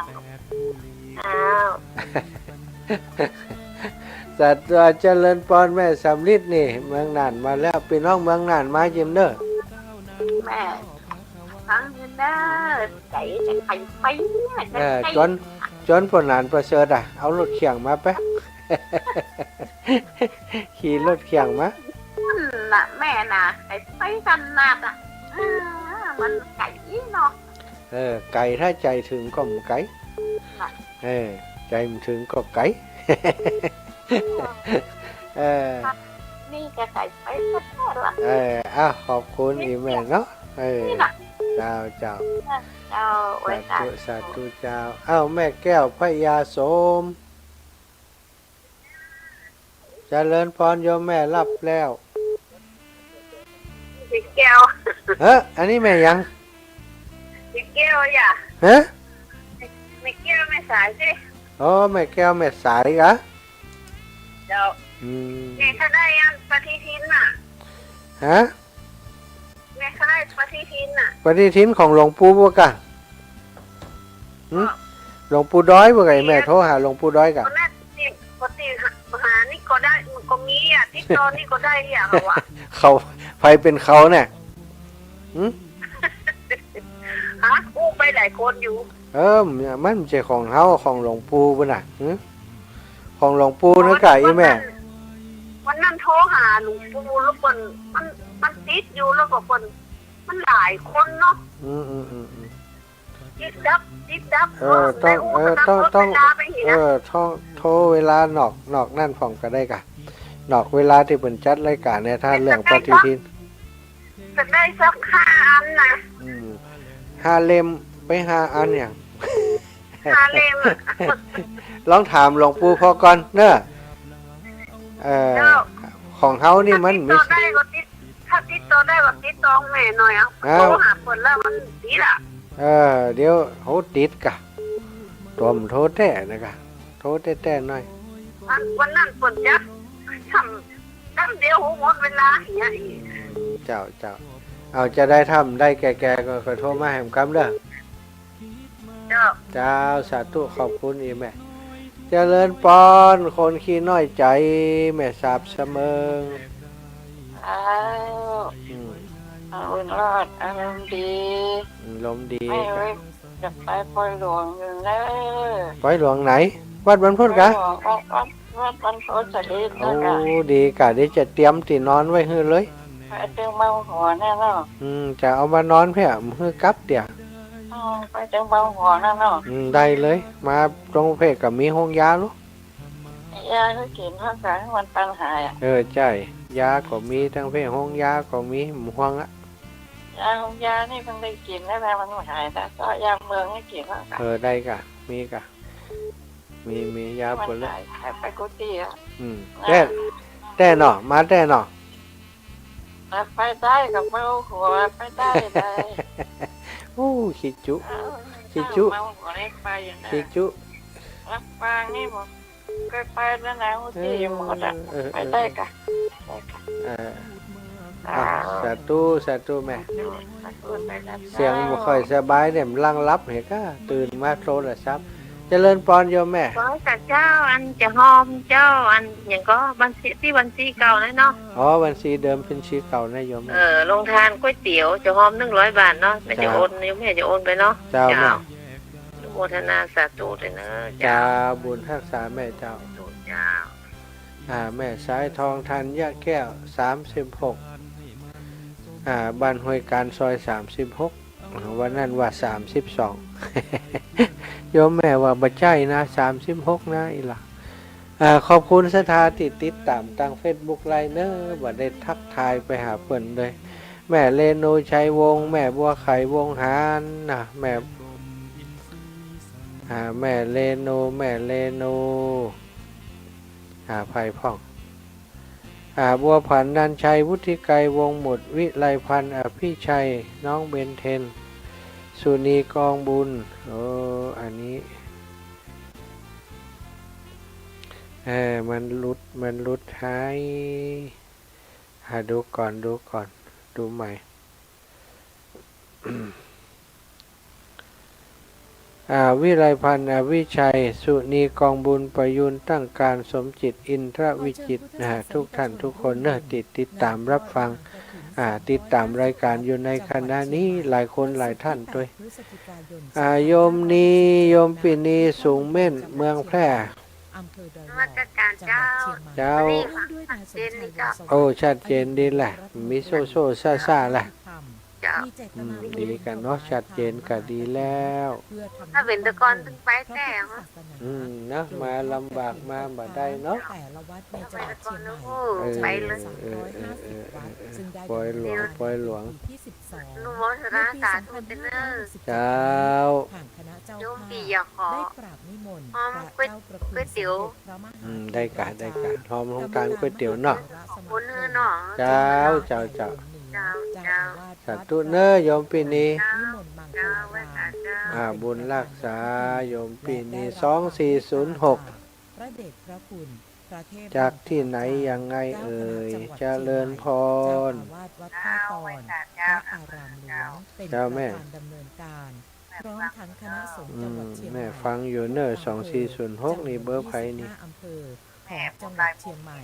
อ้าว สาธุ เจริญปอน แม่สำริดนี่ เมืองน่านมาแล้ว ปี้น้องเมืองน่านมาเยี่ยมเน้อ แม่ ฟังอยู่เน้อ ใจ๋จะใครไปเนี่ย เออ ใจ๋ จ๋น จ๋นป้อหนานประเสริฐอะ เอารถเขียงมาไป ขี่รถเขียงมา นั่นน่ะ แม่น่ะ ใครไปขนาดอะ เออ มันใจ๋เนาะ เออ ไก๋ถ้าใจ๋เถิงก็บ่ไก๋ ค่ะ เออ ใจ๋บ่เถิงก็ไก๋ เออ นี่ก็ใก๋ไปแท้ๆ ละ เออ อ้าว ขอบคุณอี่แม่เนาะ เออ นี่น่ะ เจ้า เจ้า เจ้า สาธุ สาธุเจ้า อ้าว แม่แก้วพญาโสม เจริญปอนโยมแม่ หลับแล้ว แม่แก้ว เฮ้อ อันนี้แม่หยัง แม่แก้วอย่า ฮะ แม่แก้วแม่สายสิ อ๋อ แม่แก้วแม่สายกะ เจ้า อืม แม่ก็ได้อันปฏิทินน่ะ ฮะ แม่ก็ได้ปฏิทินน่ะ ปฏิทินของหลวงปู่บ่กะ หึ ก็ หลวงปู่ดอยบ่กะ แม่โทรหาหลวงปู่ดอยกะ คนนั้นติด คนติดหา หานี่ก็ได้ มันก็มีอะ ติดต่อนี่ก็ได้อะ เขาว่า เขา ใผเป๋นเขาเนี่ย หึ ฮะ อู้ไปหลายคนอยู่ เออ มันบ่ใจ้ของเฮา ของหลวงปู่ปุ้นน่ะ หึ ของหลวงปู่เนาะกะ อีแม่ วันนั้น วันนั้นโทรหาหลวงปู่แล้วเปิ้น มัน มันติดอยู่ แล้วก็เปิ้น มันหลายคนเนาะ อืม อืม อืม อืม ติดดับ ติดดับ เออ เออ ต้อง แม่อู้ เออ ก็ต้อง ต้อง ลดเวลาไปเหีย เออ ต้องโทรเวลานอก นอกนั่นพ่องก็ได้กะ นอกเวลาตี้เปิ้นจัดรายก๋านเนี่ย ถ้าเรื่องปฏิทิน จะได้สักห้าอันน่ะ อืม ห้าเล่ม ไปห้าอันหยัง ห้าเล่มอะ ลองถามหลวงปู่พอก่อนเนาะ เออ เจ้า ของเฮานี่มัน ถ้าติดต่อได้ก็ติด ถ้าติดต่อได้ก็ติดต่อแม่หน่อยอะ อ้าว โทรหาเปิ้นแล้วมันติดอะ เออ เดี๋ยว โห ติดกะ ตวมโทรแต๊นะกะ โทรแต๊ๆ หน่อย อันวันนั้นเปิ้นจะทำ คำเดียวหมดเวลาเหียอีก เจ้า เจ้า เอา จะได้ทำได้แก่ๆ ก็ขอโทรมาแหมกำเด้อ เจ้า เจ้า สาธุ ขอบคุณอีแม่ เจริญปอน คนขี้น้อยใจ๋ แม่สาบเสมิง อ้าว อืม อ่า บุญรอด อารมณ์ดี อารมณ์ดี ไม่ ก็ เว้ย จะไปปอยหลวงอยู่เน้อ ปอยหลวงไหน วัดบรรพตกะ ปอยหลวง วัด วัด วัดบรรพตสถิต โอ้ นะกะ ดีกะ เดี๋ยวจะเตรียมตี้นอนไว้หื้อเลย ไปเจิงเบาหัวแน่เนาะ อืม จะเอามานอนเพี้ย หื้อกลับเดี๋ยว อ๋อ ไปเจิงเบาหัวแน่เนาะ อืม ได้เลย มาตรงเพ่ก็มีโฮงยาลูก ยาหื้อกิ๋นเพื่อกั๋นหื้อมันตันหายอะ เออ ใจ้ ยาก็มี ตังเพ่โฮงยาก็มี บ่ห่วงอะ ยาโฮงยานี่มันได้กิ๋นแล้วนะ มันบ่หายนะ ก็ยาเมืองนี่กิ๋นเพื่อกั๋น เออ ได้กะ มีกะ มี มียา มัน ผลละ หาย หายไปกู้ตี้อะ อืม นะ แต๊ แต๊เนาะ มาแต๊เนาะ ไปได้กับเบาหัว ไปได้เลย โอ้ ขี้จุ เออ ขี้จุ เบาหัวได้ไปอย่างนั้น ขี้จุ ลำปางนี่ผมเคยไปแล้วนะ เออ ที่หมดอะ เออ ไปได้กะ เออ ไปกะ เออ อ่า อ่า สาธุ สาธุแม่ สาธุ สาธุ เสียงบ่ค่อยสบายเนี่ย มันลังหลับเหรอกะ ตื่นมาโทรศัพท์ เจริญปอนโยมแม่ ขอให้กับเจ้า อันจะหอมเจ้า อันหยังก็บัญชี ตี้บัญชีเก่านั่นเนาะ อ๋อ บัญชีเดิม บัญชีเก่านะโยม เออ ลงทานก๋วยเตี๋ยว จะหอมหนึ่งร้อยบาทเนาะ แม่จะ เจ้า โอน โยมแม่จะโอนไปเนาะ เจ้า เจ้า แม่ อนุโมทนาสาธุด้วยเนอะ เจ้า เจ้า บุญฮักษาแม่เจ้า สาธุเจ้า อ่า แม่สายทองธัญญาแก้ว สามสิบหก อ่า บ้านห้วยกาญ ซอยสามสิบหก วันนั้นว่าสามสิบสอง โยมแม่ว่าบ่ใจ้นะ สามสิบหกนะ อีหล่า อ่า ขอบคุณศรัทธาตี้ติดต๋ามตางเฟซบุ๊กไลน์เนอะ บ่ได้ทักทายไปหาเปิ้นเลย แม่เรนู ชัยวงศ์ แม่บัวไข่ วงศ์หาญนะ แม่ อ่า แม่เรนู แม่เรนู อ่า ไพพ่อง อ่า บัวผัน นันชัย วุฒิไกร วงศ์หมุด วิไลพรรณ อภิชัย น้องเบนเทน สุนี กองบุญ โอ้ อันนี้ เออ มันหลุด มันหลุดหาย อ่า ดูก่อน ดูก่อน ดูใหม่ อ่า วิไลพรรณ อภิชัย สุนี กองบุญ ประยูร ตั้งการ สมจิต อินทรวิจิตร นะฮะ ทุกท่านทุกคนเนอะ ติด ติดต๋ามรับฟัง อ่า ติดต๋ามรายก๋านอยู่ในขณะนี้ หลายคนหลายท่านตวย อ่า โยมนี โยมปี้นี สูงเม่น เมืองแพร่ นมัสก๋านเจ้า เจ้า วันนี้ชัดเจนดีเจ้า โอ้ ชัดเจนดีแหละ มีโซ่โซ่ซ่าซ่าแหละ เจ้า อืม ดีกั๋นเนาะ ชัดเจนก็ดีแล้ว ถ้าเป๋นแต่ก่อนตึงไปแต๊อะ อืม นะ มาลำบากมาบ่ได้เนาะ ไปแต่ก่อน โอ้โห เออ ไปเลย เออ เออ เออ เออ เออ ปอยหลวง ปอยหลวง อนุโมทนาสาธุเจ้าเนอะ เจ้า โยมปี้อยากขอหอมก๋วย ก๋วยเตี๋ยว อืม ได้กะ ได้กะ หอมโฮงก๋านก๋วยเตี๋ยวเนาะ คนเนอะเนาะ เจ้า เจ้า เจ้า เจ้า เจ้า สาธุเนอะ โยมปี้นี เจ้า เจ้า ไหว้สาเจ้า อ่า บุญฮักษา โยมปี้นี สองสี่ศูนย์หก พระเดชพระคุณ พระเทพ จากที่ไหนยังไงเอ่ย เจ้าคณะจังหวัดเชียงใหม่ เจริญพร เจ้าอาวาสวัดท่าตอน พระอารามหลวง เป็นประธานดำเนินการ พร้อมทั้งคณะสงฆ์จังหวัดเชียงใหม่ อืม แม่ฟังอยู่เนอะ สองสี่ศูนย์หก นี่เบอร์ใผนี่ อำเภอของจังหวัดเชียงใหม่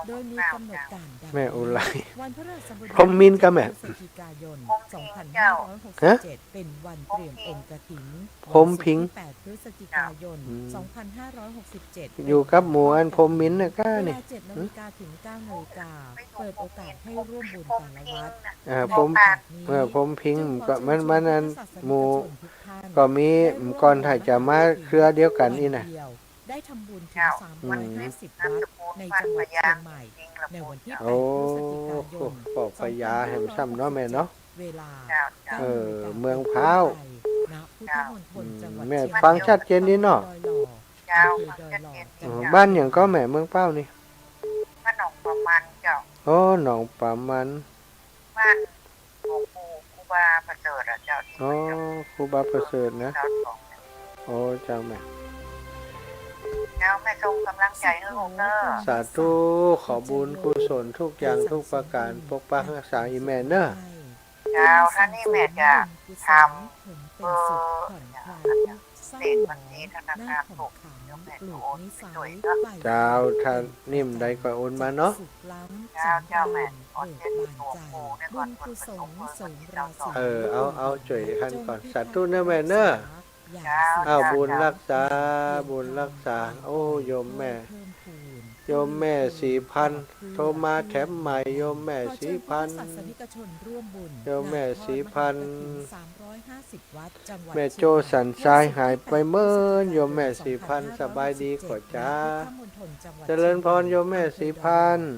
โดยมีกำหนดการดังนี้ แม่อุไร วันพฤหัสบดี พรหมมิณกะแม่ พฤศจิกายน สองพันห้าร้อยหกสิบเจ็ด ฮะ เป็นวันเตรียมองค์กฐิน พรหมพิงค์ วันศุกร์ที่แปด พฤศจิกายน อืม สองพันห้าร้อยหกสิบเจ็ด อยู่กับหมู่อันพรหมมิณน่ะก้านี่ เวลาเจ็ดนาฬิกาถึงเก้านาฬิกา เปิดโอกาสให้ร่วมบุญแต่ละวัด อ่า พรหม ในโอกาสนี้ เออ พรหมพิงค์ ก็มัน มันอันหมู่ ก็มีก่อนถ้าจะมาเครือเดียวกั๋นนี่นะ ได้ทำบุญถึง อืม สามร้อยห้าสิบวัดในจังหวัดเชียงใหม่ ในวันที่แปด โอ้ พฤศจิกายน ก็พญาแหมซ้ำเนาะแม่เนาะ เวลา เออ เมืองพร้าว ณ พุทธมณฑลจังหวัดเชียงใหม่ อืม แม่ฟังชัดเจนดีเนาะ อำเภอดอยหล่อ เจ้า อำเภอดอยหล่อ ชัดเจนดีเจ้า อืม บ้านหยังก็แม่ เมืองพร้าวนี่ บ้านหนองปลามันเจ้า โอ้ หนองปลามัน บ้านหลวงปู่ครูบาประเสริฐอะเจ้า ที่ อ๋อ ครูบาประเสริฐนะ เจ้าของ โอ้ เจ้าแม่ เจ้า แม่ส่งกำลังใจ๋หื้อลูกเนอะ สาธุ ขอบุญกุศลทุกอย่างทุกประก๋าน ปกปักฮักษาอี่แม่เนอะ เจ้า ถ้านี่แม่จะทำ เออ เลขบัญชีธนาคารผม ปลูกนิสัยใฝ่ เจ้า ถ้านิ่มใดก็โอนมาเนาะ สุขล้ำ เจ้า เจ้าแม่ สำราญ เบิกบานใจ บุญกุศลเสริมราศี เออ เอา เอา จ้วยหั้นก่อน สาธุเน่อแม่เน่อ อ้าว บุญรักษา บุญรักษา โอ้ โยมแม่ โยมแม่ศรีพันธ์ โทรมาแถมใหม่ โยมแม่ศรีพันธ์ โยมแม่ศรีพันธ์ แม่โจ้สันทรายหายไปเมิน โยมแม่ศรีพันธ์ สบายดีก่อจ๊ะ เจริญพร โยมแม่ศรีพันธ์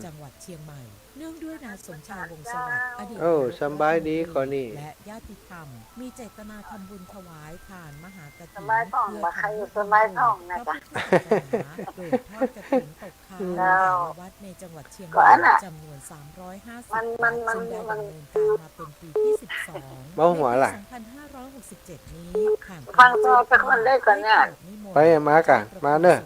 เนื่องด้วยนายสมชายวงศ์สวัสดิ์ อดีต โอ้ นายก สบายดีก่อนี่ และญาติธรรม มีเจตนาทำบุญถวายทานมหากฐิน สบายพ่อง เพื่อทำนุบำรุง บ่ใครอยู่ สบายพ่องนะจ๊ะ พระพุทธศาสนา โดยทอดกฐินตกค้าง เจ้า ในแต่ละวัดในจังหวัดเชียงใหม่ ก็อันน่ะ จำนวน สามร้อยห้าสิบ มัน มัน วัด ซึ่งได้ มัน ดำเนินการมาเป็นปีที่ สิบสอง เบ้าหัวล่ะ ในปี สองพันห้าร้อยหกสิบเจ็ด นี้ ผ่าน ฟังตัวเป็นคนเล็กก่อนเนี่ย ไปมาก่อน มาเน่อ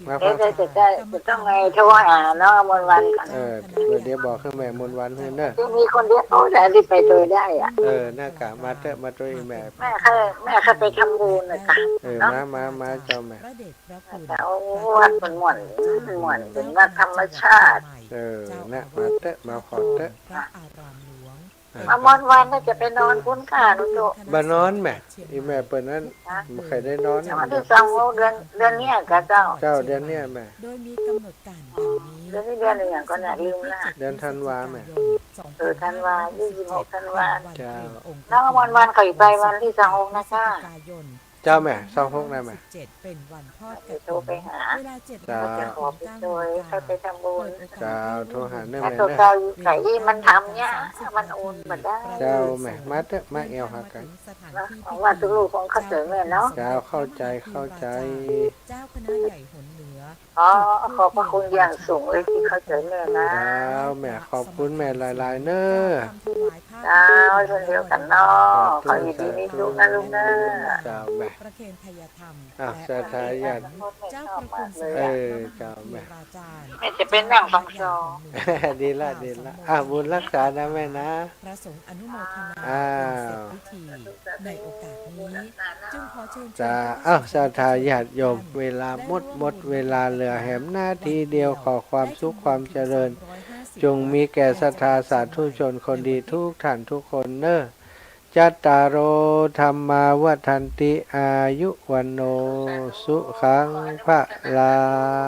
มาฟัง เดี๋ยวจะ จะต้องไปโทรหาน้องมนต์วันก่อน เออ เดี๋ยวบอกให้แม่มนต์วันหื้อเน่อ ที่มีคนเดียว โอ้ แต่รีบไปโดยได้อะ เออ น่ากะ มาเต๊อะ มาโตยแม่ แม่เคย แม่เคยไปทำบุญน่ะจ้ะ เออ มา มา มา เจ้าแม่ เจ้า วัดมันม่วน มันม่วน เป็นวัดธรรมชาติ เออ น่ะ มาเต๊อะ มาขอเต๊อะ พระอารามหลวง อ่ะ อมรวันน่ะจะไปนอนพุ้นก้า หนูโต บ่นอนแม่ อีแม่เปิ้นนั้น ฮะ บ่ใค่ได้นอน วันตี้ซาวหกเดือน เดือนเนี้ยกะเจ้า เจ้า เดือนเนี้ยแม่ โดยมีกำหนดการดังนี้ เดือนนี้เดือนอะหยังก่อนน่ะ ลืมละ เดือนธันวาแม่ เออ ธันวา ยี่สิบหกธันวา เจ้า น้องอมรวันเขาอยู่ไปวันตี้ซาวหกนะเจ้า เจ้าแม่ ซาวหกนะแม่ เจ็ด เป็นวันทอดกฐิน โทรไปหา เวลา เจ็ด เจ้า นาฬิกา ถึง เก้า นาฬิกา เขาไปทำบุญ เปิดโอกาส เจ้า ให้ร่วมบุญ โทรหาเน่อแม่เน่อ เจ้า เก่าอยู่ไส อี้มันทำเนี่ย มันโอนบ่ได้ เจ้าแม่ มาเต๊อะ มาแอ่วหากั๋น เดินทางมาถึงสถานที่พิธี ของว่าตุ๊ลูกของเข้าใจ๋แม่เนาะ เจ้า เข้าใจ๋ เข้าใจ๋ เจ้าคณะใหญ่หนเหนือ อ๋อ ขอบพระคุณอย่างสูงเลยตี้เข้าใจ๋แม่นะ เจ้าแม่ ขอบคุณแม่หลายๆ เน่อ เจ้า เช่นเดียวกั๋นเนาะ ขออยู่ดีมีสุขนะลูกเน่อ เจ้าแม่ ประเคนไทยธรรม อ้าว ศรัทธาญาติ เจ้าพระคุณสมเด็จ เออ พระมหาเถราจารย์ เจ้าแม่ แม่จะไปนั่งฟังซอง ดีละ ดีละ อ่ะ บุญรักษานะแม่นะ พระสงฆ์อนุโมทนา อ้าว เป็นเสร็จพิธี ในโอกาสนี้ จึงขอเชิญชวน จ้า พุทธศาสนิกชน อ้าว ศรัทธาญาติโยม เวลาหมด หมดเวลาเหลือแหมนาทีเดียว ขอความสุขความเจริญ จงมีแก่ศรัทธาสาธุชนคนดีทุกท่านทุกคนเน่อ จัตตาโร ธัมมา วัฑฒันติ อายุ วัณโณ สุขัง พลัง